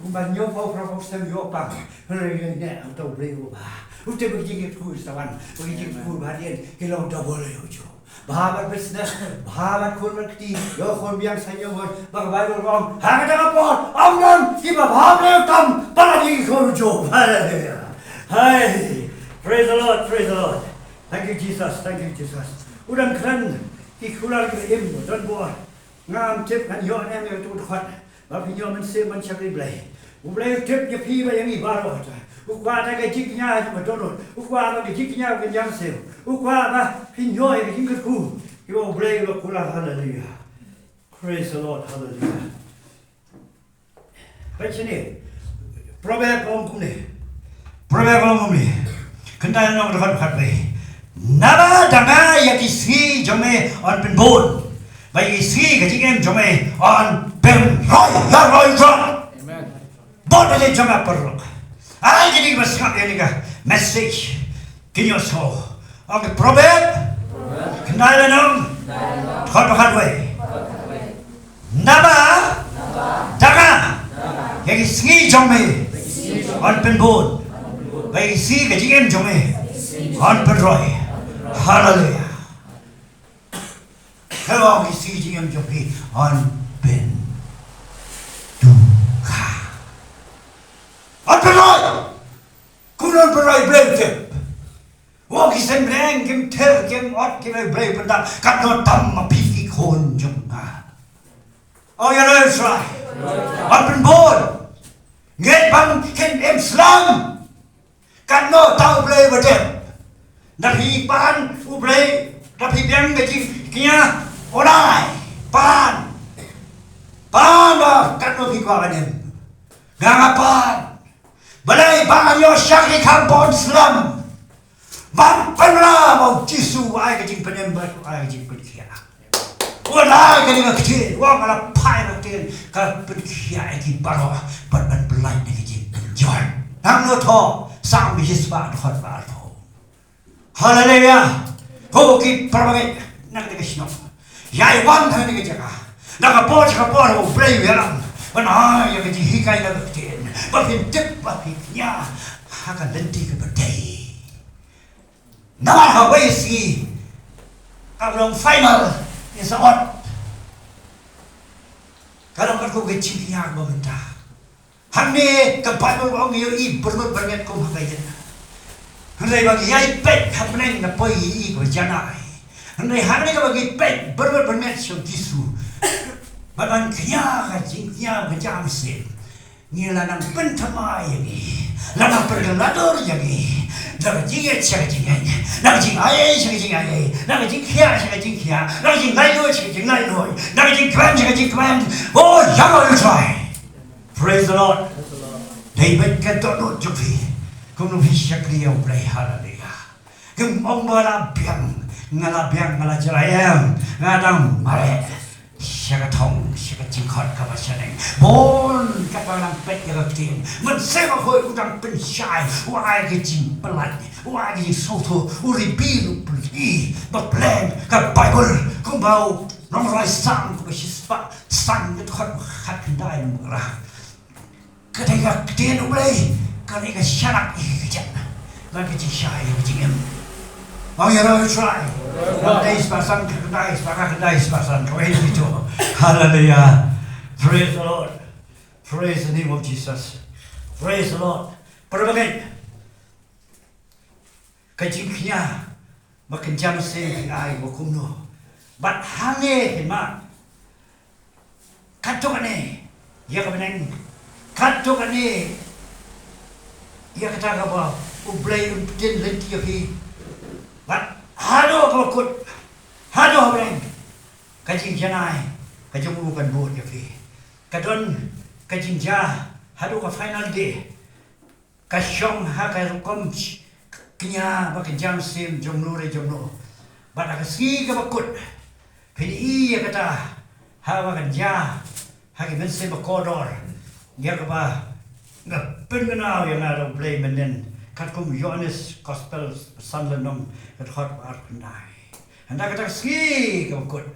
Kumba ñiew pau pra pau sem ïoh pang. Hynrei ne uta U Blei uba bha. U tip ba ki jingkyrkhu sa wan. Ba ki jingkyrkhu ba hadien ki long double ïa u Job. Bha bad business, bha bad khun bad kti, ïoh khun biang sa ïoh khun, ba ka Baibl ka ong, ha kata ka por, ym don kiba bha ban ïoh tam, ba la dei ki khun u Job. Haleluya. Hai, praise the Lord, praise the Lord. Thank you, Jesus, thank you, Jesus. U dang kren, ki kular ki im, don bor. Ngam tip ngan ïoh ne em ïa utu u dkhot. Ba phin ïoh mynsiem ban shakri Blei. U Blei u tip ïa phi bad ïa ngi baroh. U kwah da ka jingkñia jong ka dohnud. U kwah ba ka jingkñia ka jingïaseng. U kwah ba phin ïoh ïa ka jingkyrkhu. Ïa U Blei u la kular, haleluya. Praise the Lord, haleluya. Peit shane. Proverb ong kumne. Proverb ong kumne. Kynta nong dkhot khatwei. Naba da nga ïa ki sngi jong me yn pynbun. Ba ïa ki sngi ka jingim jong me yn pynroi, ïa roi jong. Amen. Bun ïa jong nga paralok. Ai ki dei ba sngap ïa ni ka message. Kin ïohsngew. Ong ki Proverb. Kynta nong. Dkhot khatwei. Naba da nga ïa ki sngi jong me yn pynbun. Ba ïa ki sngi ka jingim jong me yn pynroi. Haleluya. Haba ïa ki sngi jingim jong phi yn pynduh. Yn pynroi. Kumno yn pynroi? Blei u tip. Wa ki seng bneng kim ther kim ot kim ai Blei pyndap. Katno tam ma phi ki khun jong nga. Oh, ïa Israel. Wat pynbun. Ngeit ban kin im slem. Katno ta U Blei ba dep. Da phi pan U Blei, da phi biang ka jingkñia, u nai pan. Pan ba katno phi kwah ban im. Nga nga pan. Balei ba ngan ïoh shakri kham bun slem. Ban pynra ba u Jisu u ai ka jingpynim bad u ai ka jingpynkhiah. U ai ka jingpynkhiah, u ai ka jingpynkhiah, ka pynkhiah ïa ki baroh bad ban pyllait ïa ka jingpynjot. Nangno thoh, Salm shispah dkhot ba arphew. Haleluya. Ko ki para bangeit na kata ka shnong. Ïa wan ha kane ka jaka. Na ka por sha ka por U Blei u ïalam ban ai ïa ka jinghikai na ka ktien. ba phin tip, ba phin kñia ha ka lynti kaba dei. Namar ha kawei ka sngi ka long final, is a ot. Ka long katkum ka jingkñia ba mynta. Hangne ka Baibl ka ong ïa i byrngem byrngem kum ha ka ïing. Hynrei ba ngi ïai peit ha bneng na poi i ka janai. Hynrei hangne kaba ngi peit byrngem byrngem sha u Jisu. Ba ban kñia ka jingkñia ka jingïaseng. Ngi la nang pynthymmai ïa ngi. La nang pyrkhat ïa ngi. Na ka jingïeit sha ka jingïeit. Na ka jingai sha ka jingai. Na ka jingkhiah sha ka jingkhiah. Na ka jinglaitluid sha ka jinglaitluid. Na ka jingkmen sha ka jingkmen. Oh, ïa ngi u Trai. Praise the Lord. Dei bad ka dohnud jong phi. Kumno phi shakri ïa U Blei, haleluya. Ngim ong ba la biang, nga la biang, nga la jraiang, nga dang mareh. Sha ka thong, sha ka jingkhot kaba shaneng. Bun kaba nang peit ïa ka ktien. Mynsiem Bakhuid u dang pynshai, u ai ka jingpyllait, u ai ka jingsngewthuh, u reveal, u plie, ba pleng ka Baibl, kumba u nongrwai Salm kaba shispah san, ka dkhot ba khatkhyndai, ba khatkhyndai. Ka dei ka ktien U Blei, ka dei ka sharak ïa ka jingim bad ka jingshai ïa ka jingim. Ong ïa U Trai. Khyndai spah san, khyndai spah, khyndai spah san, kawei na kito. Hallelujah. Praise the Lord. Praise the name of Jesus. Praise the Lord. Para bangeit. Ka jingkñia ba kynja mynsiem phin ai ba kumno. Bad hangne phin mad. Katto katne ïa ka bneng. Katto katne ïa kata kaba U Blei un pynlynti ïa phi. Bad haduh kaba kut, haduh ha bneng, ka jingjanai ka jong u kan bud ïa phi. Ka don ka jingjia haduh ka final day. Ka shong ha ka rukom ch-, kñia ba kynja mynsiem jong no re jong no. Bad ha ka sngi kaba kut phin ïohi ïa kata, ha ba kynja ha ki mynsiem ba kordor. Ïa kaba nga pynbna ïa nga da U Blei mynnin, katkum Ïoannis Gospel san lynnong, ka dkhot ba arphew khyndai. Hynda kata ka sngi kaba kut.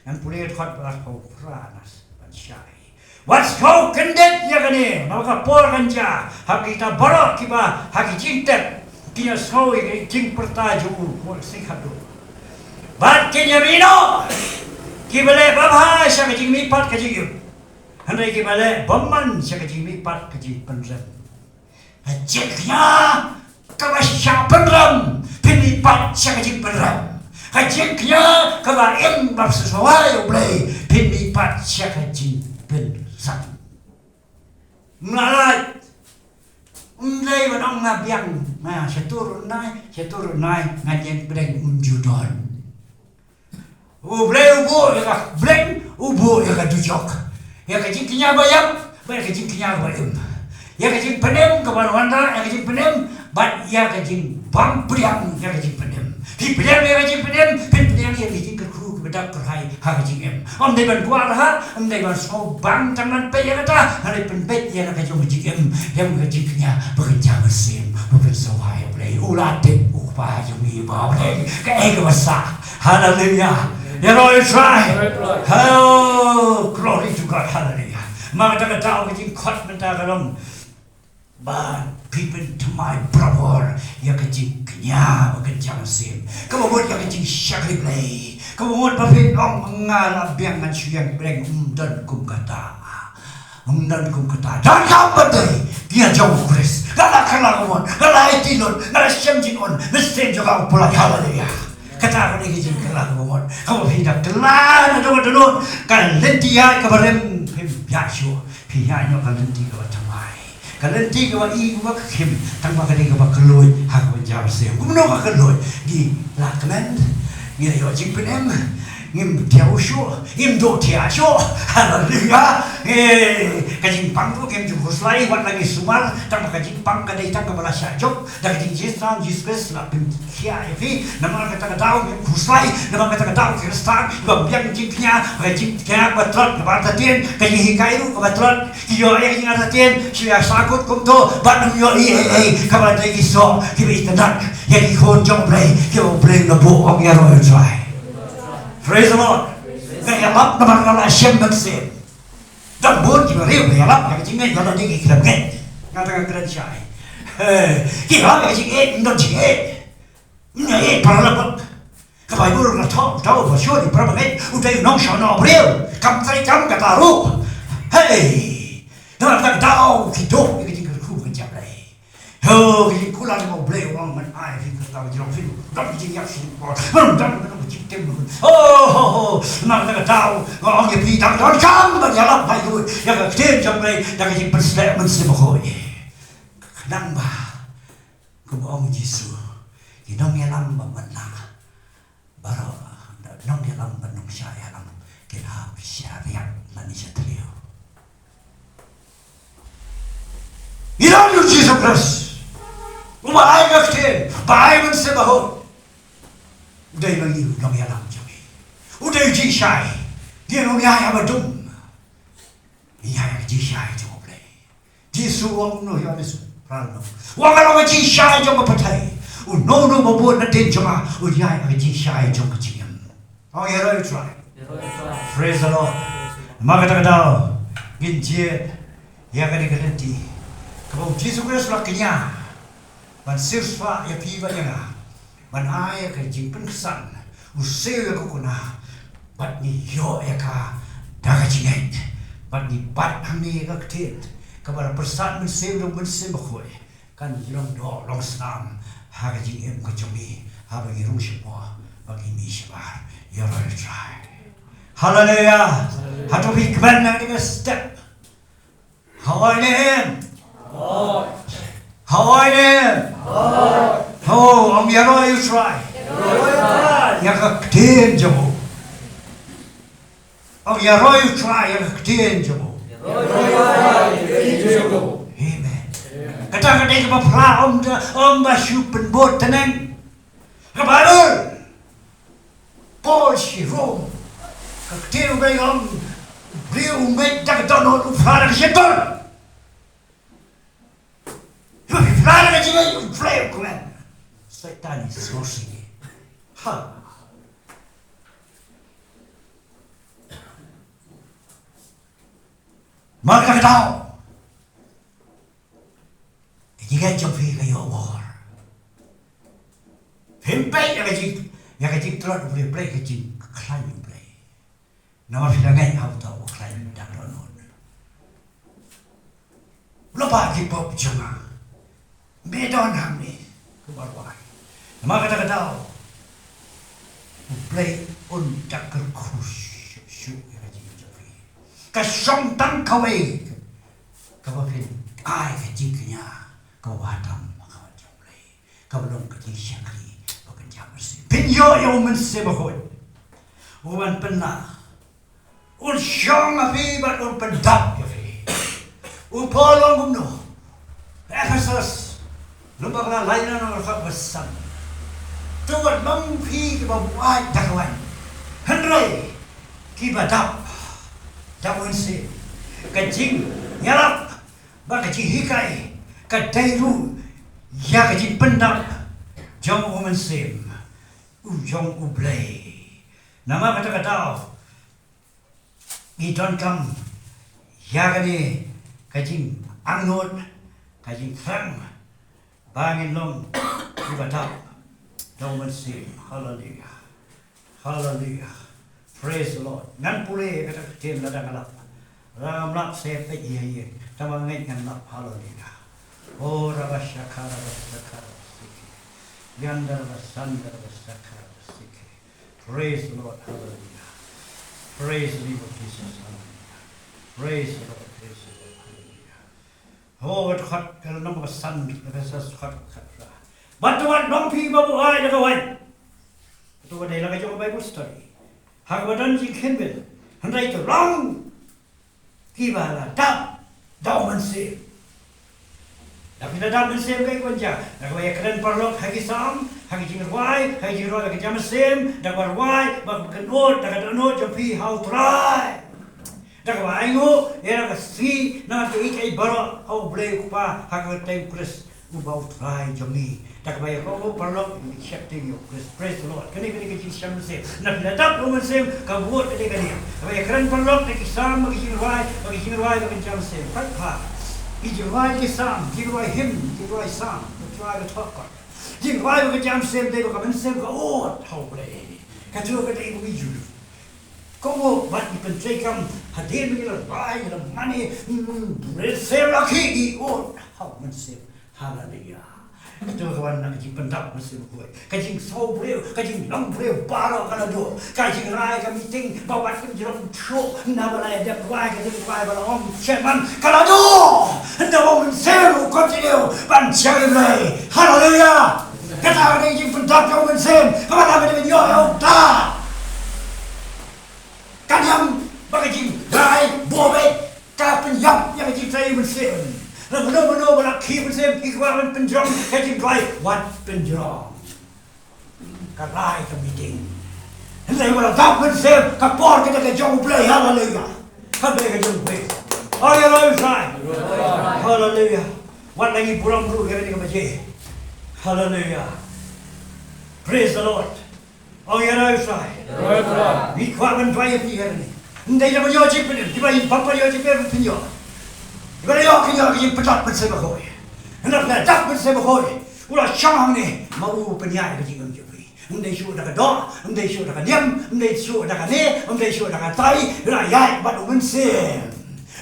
Ngan pule dkhot ba arphew phra na ban shai. Wat sngewkyndit ïa kane, namar ka por kan jia ha kita baroh kiba ha ki jingtep kin ïa sngew ïa ka jingpyrta jong u, ka sngi khatduh. Bad kin ïa mih noh kiba leh babha sha ka jingmihpat ka jingim, hynrei kiba leh bymman sha ka jingmihpat ka jingpynrem. Ka jingkñia kaba shah pynrem, phin mihpat sha ka jingpynrem. Ka jingkñia kaba im bad sngewsawai ïa U Blei, phin mihpat sha ka jingpynrem. Mlai, ym dei ban ong nga biang, nga sha tur nai, sha tur nai, nga ïeng pdeng, ym ju don. U Blei u buh ïa ka bneng, u buh ïa ka dujok. Ïa ka jingkñia ba ïap, bad ïa ka jingkñia ba im. Ïa ka jingpynim kaba wanrah, ïa ka jingpynim, bad ïa ka jingbym pdiang ïa ka jingpynim. Phi pdiang ïa ka jingpynim, phin pdiang ïa ka jingkyrkhu kaba dap kyrhai ha ka jingim. Ym dei ban kwah ha, ym dei ban sngewbang tang ban peit ïa kata, hynrei pynpeit ïa ka jong ka jingim, ïa ka jingkñia ba kynja mynsiem, ba pynsawai ïa U Blei. U la tip u Kpa jong ngi ba u dei kaei kaba sah. Haleluya. Ïaroh ïa U Trai. Oh, glory to God. Haleluya. Ma kata ka daw ka jingkhot mynta ka long ba phi pynthymmai barabor ïa ka jingkñia ba kynja mynsiem. Kaba mut ïa ka jingshakri Blei. Kaba mut ba phin ong nga la biang ngan shu ïeng pdeng, ym don kum kata. Ym don kum kata. Dang kham ba dei ki ïa jong U Khrist. Nga la kylla ka mut, nga la aiti lut, nga la shem jingim, mynsiem jong nga u pynlait. Haleluya. Kata ka dei ka jingkylla ka mut. Kaba phi da kylla na dong ka dohnud, ka lynti ïa kaba rim phim ïa shuh. Phi ïa ïoh ka lynti kaba thymmai. Ka lynti kaba i kaba khim, tang ba ka dei kaba kylluid ha kaba jam sem. Kumno ka kylluid? Ngi la kmen, ngi la ïoh jingpynim, ngim thiaw shuh, ngim duh thiah shuh. Haleluya. Eh, ka jingpang ruh ngim ju khuslai, wat la ngi sumar, tang ba ka jingpang ka dei tang kaba la shah jop da ka jingjia u Jisu Khrist, la pynkhiah ïa phi. Namar kata ka daw ngim khuslai, namar kata ka daw ki Khristan ba biang jingkñia, ka jingkñia ba tlot, kaba artatien, ka jinghikai ruh kaba tlot. Ki ïoh ïa ka jingïarap, shu ïa sahkut kumto, bad ym ïoh ei ei ei, kaba la dei ki soh kiba itynnad ïa ki khun jong U Blei, kiba U Blei u la buh. Ong ïaroh ïa U Trai. Praise the Lord. Nga ïalap namar nga la shem mynsiem. Don bun ki briew ba ïalap ïa ka jingngeit, ïalap ïa ki khlem ngeit. Nga tang nga kren shai. Eh, ki ïalap ïa ka jingngeit, ym don jingngeit. Ym ïa ngeit para lok. Ka Baibl ka thoh, thoh ba shuh ïa para bangeit, u dei u nongshah noh briew. Kam trei kam kata ruh. Hei. Namar kata ka daw ki duh ïa ka jingkyrkhu ka jingïalap. Ho, ki jingkular jong U Blei u ong, men ai phi kata ka jong phi. Dang ki jingïap sngewbha. Dang, dang, dang ki jingtim. Ho, ho, ho. Namar kata ka daw nga ong ïa phi, dang donkam ban ïalap bad ïa ka ktien jong U Blei da ka jingpynshlur Mynsiem Bakhuid. Khnang ba, kum ong Jisu, ki nongïalam ba man la baroh, nongïalam bad nongshah ïalam kin hap sha riat lane sha thliew. Ngi don ïa u Jisu Khrist, uba ai ka ktien, ba ai Mynsiem Bakhuid. U dei ma ngi u nongïalam jong ngi. U dei u jingshai. Ngi ïa u ïa ba dum. Ïa ka jingshai jong U Blei. Jisu u ong kumno ïa u Jisu. Pral no. U ong ka long ka jingshai jong ka pyrthei. Uno uno uba bud nadien jong nga u ïa ka jingshai jong ka jingim. Ong ïaroh ïa U Trai. Praise the Lord. Namar kata ka daw ngin jied ïa kane ka lynti kaba u Jisu Khrist u la kñia ban siew spah ïa phi bad ïa nga. Ban ai ïa ka jingpynksan, u siew ïa ka kuna, bad ngi ïoh ïa ka da ka jingngeit, bad ngi bat hangne ïa ka ktien kaba la pyrsad mynsiem da u Mynsiem Bakhuid, kan long doh long snam ha ka jingim ka jong ngi, haba ngi rung shapoh bad ngi mih shabar. Ïaroh ïa U Trai. Haleluia. Hato phi kmen na kane ka step? Hawai ne em? Hawai ne em? Ho, ong ïaroh ïa U Trai ïa ka ktien jong u. Ong ïaroh ïa U Trai ïa ka ktien jong u. Amen. Kata ka dei kaba phra, ym da, ym ba shu pynbud tneng. Ka Baibl. Paul shi Rom. Ka ktien U Blei ong, u briew u meit da ka dohnud u phla da ka shyntur. U phla da ka jingngeit, u Blei u kmen. Satan is forcing it. Ha. Mar ka daw. Ka jingngeit jong phi ka ïoh bor. Phim peit ïa ka jing, ïa ka jingtlot U Blei, peit ka jingkhlaiñ U Blei. Namar phi la ngeit ha uta uba khlaiñ da ka dohnud. U la bah ki pop jong nga. Me don hangne, kumba rwai. Namar kata ka daw U Blei un da kyrkhu shuh shuh ïa ka jingim jong phi. Ka shong tang kawei kaba phin ai ka jingkñia kaba tam ha khmat jong U Blei, kaba long ka jingshakri ba kynja mynsiem. Phin ïoh ïa u Mynsiem Bakhuid uban pynlah. Un shong ha phi bad un pyndap ïa phi. U Paul u ong kumno? Ephesus, lynnong ba lai, lynnong ba khatsan. To wat long phi kiba buaid da ka waiñ, hynrei kiba dap da u Mynsiem. Ka jingïarap bad ka jinghikai ka dei ruh ïa ka jingpyndap jong u Mynsiem, u jong U Blei. Namar kata ka daw ngi donkam ïa kane ka jingangnud, ka jingthrang, ba ngin long kiba dap da u Mynsiem. Haleluia. Haleluia. Praise the Lord. Ngan pule kata ka ktien lada nga lap. Lada ngam lap, sa peit ïa ïing. Tangba nga ngeit ngan lap. Haleluia. Oh, rabashaka, rabashaka, rabashiki. Yanda, rabasanda, rabashaka, rabashiki. Praise the Lord. Hallelujah. Praise the name of Jesus. Hallelujah. Praise the Lord. Praise the Lord. Hallelujah. Oh, wat khot ka nong ba san, ka sa khot ka ra. Bad to wat long phi ba buaid da ka waiñ. To wat dei la ka jong Bible study. Ha kaba don jingkynmaw. Hynrei to long kiba la dap da u Mynsiem. Da phi la dap Mynsiem kaei kaba jia? Da kaba ïakren paralok ha ki Salm, ha ki jingrwai, ha ki jingrwai ba kynja mynsiem, da kaba rwai ba kynnoh, da ka dohnud jong phi ha u Trai. Da kaba ainguh ïa la ka sngi na ka ïeit baroh ha u Blei u Kpa, ha ka kyrteng u Khrist uba u Trai jong ngi. Da kaba ïa kohnguh paralok, ngi sheptieng ïa u Khrist. Praise the Lord. Kane, kane ka jingshem mynsiem. Naba la dap u Mynsiem, ka mut kane, kane. Kaba ïakren paralok, da ki Salm, ba ki jingrwai, ba ki jingrwai, ba ki jam mynsiem. Peit bha. Ki jingrwai ki Salm, jingrwai hymn, jingrwai Salm, jingrwai ba thoh kot. Jingrwai ba ki jam mynsiem, dei ba ka mynsiem ka ud ha U Blei. Kato ka dei ba ngi ju. Kohnguh bad ngi pyntreikam hadien ba ngi la rwai, ngi la mane, mm, mynsiem la khih, ngi ud ha u Mynsiem. Haleluya. Kato ka wan na ka jingpyndap mynsiem bakhuid. Ka jingsngewbriew, ka jinglong briew baroh ka la duh. Ka jingrai ka meeting, ba wat kin jrong shuh, naba la dep rwai ka jingrwai ba la ong chairman, ka la duh. Hynda u Mynsiem u continue ban shakri Blei. Haleluya. Kata ka dei ka jingpyndap jong u Mynsiem. Kaba naba dei ban ïoh ïa uta. Ka niam ba ka jingrai bor beit. Ka pynïap ïa ka jingtrei mynsiem. La mano mano ba la khih mynsiem, ki kwah ban pynjrong ka jingduwai, wat pynjrong. Ka rai ka meeting. Hynrei ba la dap mynsiem, ka por ka dei ka jong U Blei, haleluya. Ka dei ka jong U Blei. Haleluya. Haleluya. Wat la ngi burom ruh ïa kane ka baje. Haleluya. Praise the Lord. Ong ïa U Trai. Ngi kwah ban duwai ïa phi ïa kane. Ym dei ba ïoh jingpynim, kiba ïa papa ïoh jingpynim phin ïoh. Kiba la ïoh kin ïoh ka jingpyndap mynsiem bakhuid. Hynrei la dap mynsiem bakhuid. U la shong hangne, ma u pynïaid ka jingim jong phi. Ym dei shuh da ka doh, ym dei shuh da ka niam, ym dei shuh da kane, ym dei shuh da katai, u la ïaid bad u Mynsiem.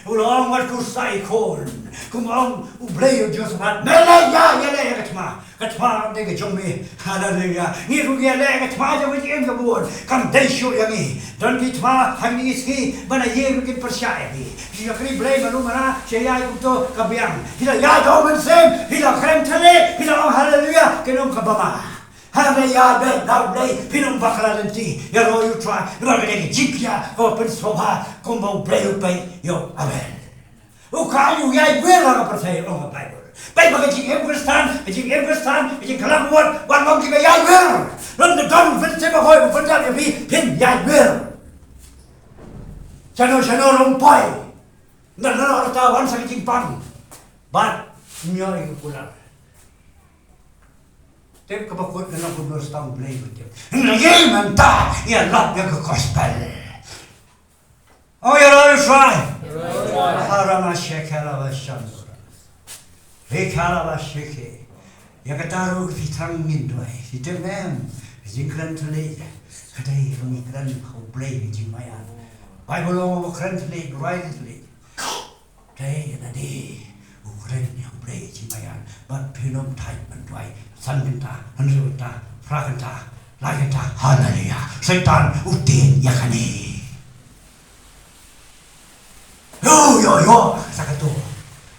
U la ong wat khuslai khun. Kum ong U Blei ïa u Jehoshaphat. Me leh ïa, ïaleh ïa ka thma. Ka thma kam dei ka jong me. Haleluya. Ngi ruh ngi ïaleh ka thma jong ka jingim jong u. Kam dei shuh ïa ngi. Don ki thma ha kine ki sngi ban ïa ruh kin pyrshah ïa ngi. Phi shakri Blei mano mano sha ïa kumto ka biang. Phi la ïa da u Mynsiem, phi la kren thylliej, phi la ong haleluya, kin ong kaba ma. Haleluya, bad da U Blei, phin ym bakla lynti. Ïaroh ïa U Trai, namar ka dei ka jingkhia kaba pynsngewbha kumba U Blei u peit ïa u. Amen. U ka ïa u ïai wir ha ka pyrthei, ong ka Baibl. Peit ba ka jingim Khristan, ka jingim Khristan, ka jingkylla wad, wan ong kiba ïai wir. Lada don Mynsiem Bakhuid ba pyndap ïa phi, phin ïai wir. Shano shano ruh ym poi. Nda nda rta wan sa ka jingpang. Bad ym ïoh ïa ka kular. Tip kaba kut ka long kumno sdang U Blei ba tip. Ngi mynta ïa lap ïa ka gospel. Oh, ïaroh ïa U Trai. Harama shekela ba shandura. Vekela ba sheke. Ïa kata ruh phi thrang ngin duwai. Phi tip ne em. Ka jingkren thylliej. Ka dei ba ngi kren ha U Blei ka jingmaïan. Baibl ong ba kren thylliej, duwai thylliej. Dei ïa lade u kren ïa U Blei jingmaïan. Bad phin ym thait ban duwai. San kynta, hynriew kynta, phra kynta, lai kynta. Haleluya. Soitan u tieng ïa kane. Yo, yo, yo. Sa kato.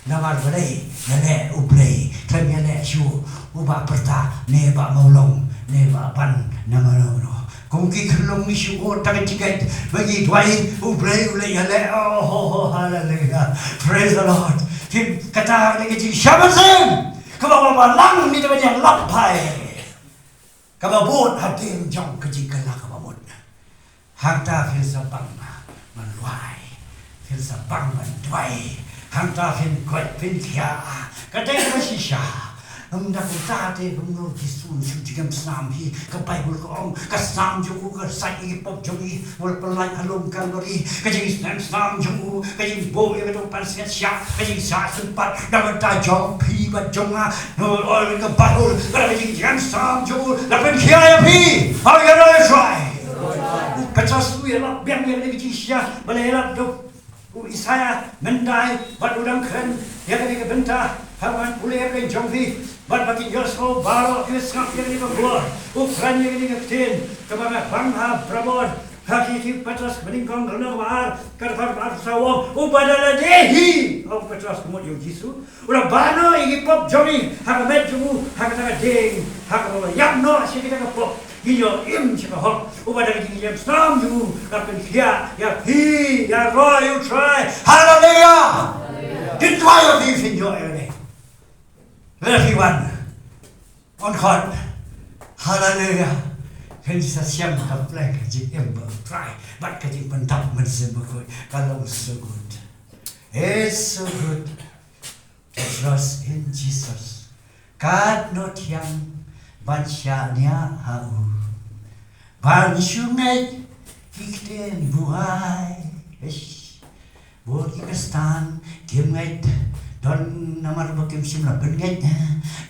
Namar balei ïaleh U Blei. Khlem ïaleh shuh u Bah Pyrta ne Bah Mawlong ne Bah Ban ne mano mano. Kum ki khyllung ngi shu ud da ka jingngeit ba ngi duwai U Blei u leh ïaleh. Oh, ho, ho, haleluya. Praise the Lord. Ki kata ka dei ka jingshah mynsiem kaba ba ba lang ngi da ban ïalap phai. Kaba bud hadien jong ka jingkylla kaba mut. Hangta phin sa bang ban duwai. Phin sa bang ban duwai. Hangta phin koit phin khia. Ka dei ka shisha. Ym da kumta te kumno Jisu u shu jingem snam hi. Ka Baibl ka ong ka snam jong u ka sait ïa ki pop jong ngi. Wat la pynlait ha lum Kalbari. Ka jingem snam jong u. Ka jingbum ïa ka dong pansngiat shah. Ka jingshah sympat. Da ka bynta jong phi bad jong nga. Ol ol ka batul. Ka da ka jingem snam jong u. La pynkhia ïa phi. Haleluya. U Petros u ïalap biang ïa kane ka jingshisha ba la ïalap da u Isaiah, mynta bad u dang kren ïa kane ka bynta, ha ban pule ïa ka jong phi bad ba kin ïohsngew baroh ki sngap ïa kane ka bor. U kren ïa kane ka ktien kaba nga bang ha barabor ha ki, ki Petros banyngkong lynnong ba ar, ka dkhot ba ar, sa u ong, uba da lade hi, ong Petros ka mut ïa u Jisu. U la ban noh ïa ki pop jong ngi ha ka met jong u ha kata ka dieng, ha kaba u la ïap noh sha kita ka pop, ngin ïoh im sha ka hok. Uba da ka jingïaleh snam jong u la pynkhiah ïa phi. Ïaroh ïa U Trai. Haleluya. Kin duwai ïa phi, phin ïoh ïa kane. Lada phi wan, yn khot. Haleluya. Phin sa shem ka pleng ka jingim bad U Trai bad ka jingpyndap Mynsiem Bakhuid. Ka long so good. It's so good. Trust in Jesus. Katno thiang ban shaniah ha u, ban shu ngeit ki ktien buhai. Eish. Bun ki Khristan kim ngeit, don namar ba kim shym la pynngeit.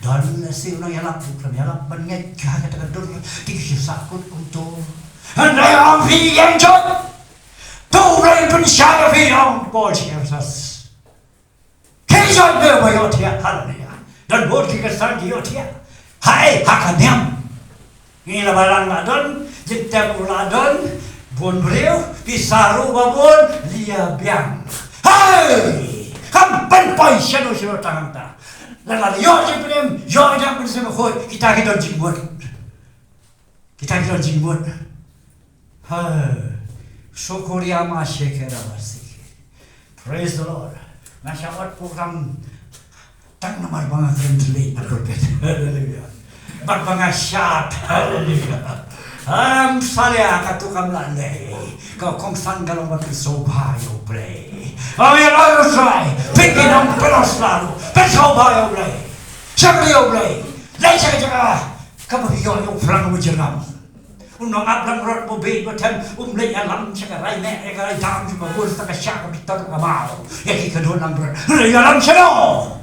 Don lehse u nongïalap u khlem ïalap ban ngeit ha kata ka dur, te ki shu sahkut kumto. Hynrei ong phi ïeng jot, to U Blei pynshai ïa phi, ong Paul sha ki Ephesus. Khie jot, me ba ïohthiah, haleluya. Don bun ki Khristan ki ïohthiah. Haei, ha ka niam. Ngi la balang la don, jingtep ruh la don, bun briew, pisa ruh ba bun, lia biang. Hai! Kam pynpoi shano shano tang hangta. Lada ïoh jingpynim, ïoh jingpynim khuid, kita ki don jingmut. Kita ki don jingmut. Ha. Sokoria ma shekera basike. Praise the Lord. Nga sha ot program tang namar ba nga kren thylliej na pulpit. Haleluya. Bad ba nga shad. Haleluya. Am salia ka tu kam la lei. Ka kongsan ka long ba pynshai ïa U Blei. Oh, ïa la U Trai. Pynki nang pynshai selalu. Pynshai ïa U Blei. Shakri ïa U Blei. Lei sha ka jaka kaba ïoh ïa u phlang u jyrngam. U nongap langbrot ba bieit ba them um leit ïalam sha ka rai meh ïa ka rai dam sha ka bun sha ka shah ka bitar ka maw. Ïa ki kynhun langbrot. Ïalam shano?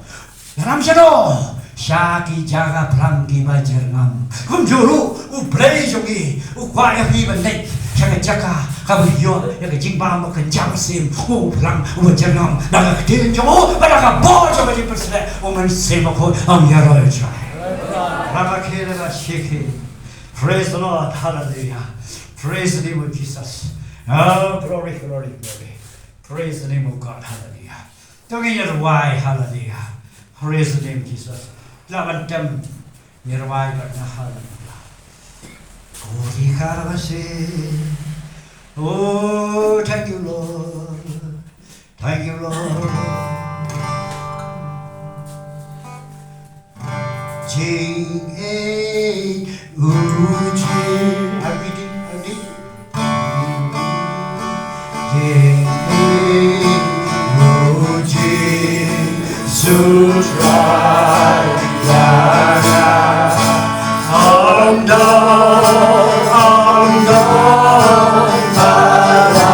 Ïalam shano? Sha ki jaka phlang kiba jyrngam. Kumjuh ruh U Blei jong ngi u kwah ïa phi ban leit sha ka jaka kaba ïoh ïa ka jingbam ba kynja mynsiem. U phlang uba jyrngam da ka ktien jong u bad da ka bor jong ka jingpynshlur U Mynsiem Bakhuid. Ong ïaroh ïa u Trai. Rabakhe rabashikhe. Praise the Lord. Hallelujah. Praise the name of Jesus. Oh, glory, glory, glory. Praise the name of God. Hallelujah. To ngin ïa rwai. Hallelujah. Praise the name of Jesus. La ban tem ïa rwai bad nga. Hallelujah. Oh, thank you, Lord. Thank you, Lord. Jingngeit u jing. Are we ready? Are we ready? Jingngeit u jing. Sutrai ïa nga. Ong dong, ong dong, para.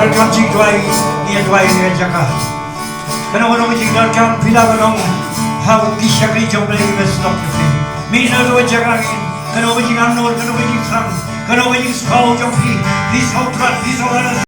Donkam jingduwai, ngi ïa duwai, ngi ïa jaka. Kano kano ka jingdonkam phi lah ban ong ha ki shakri jong U Blei kiba snoh ïa phi. Mih na kano ka jaka, kano ka jingangnud, kano ka jingthrang, kano ka jingsngew jong phi, phi sngewthuh, phi sngewthuh.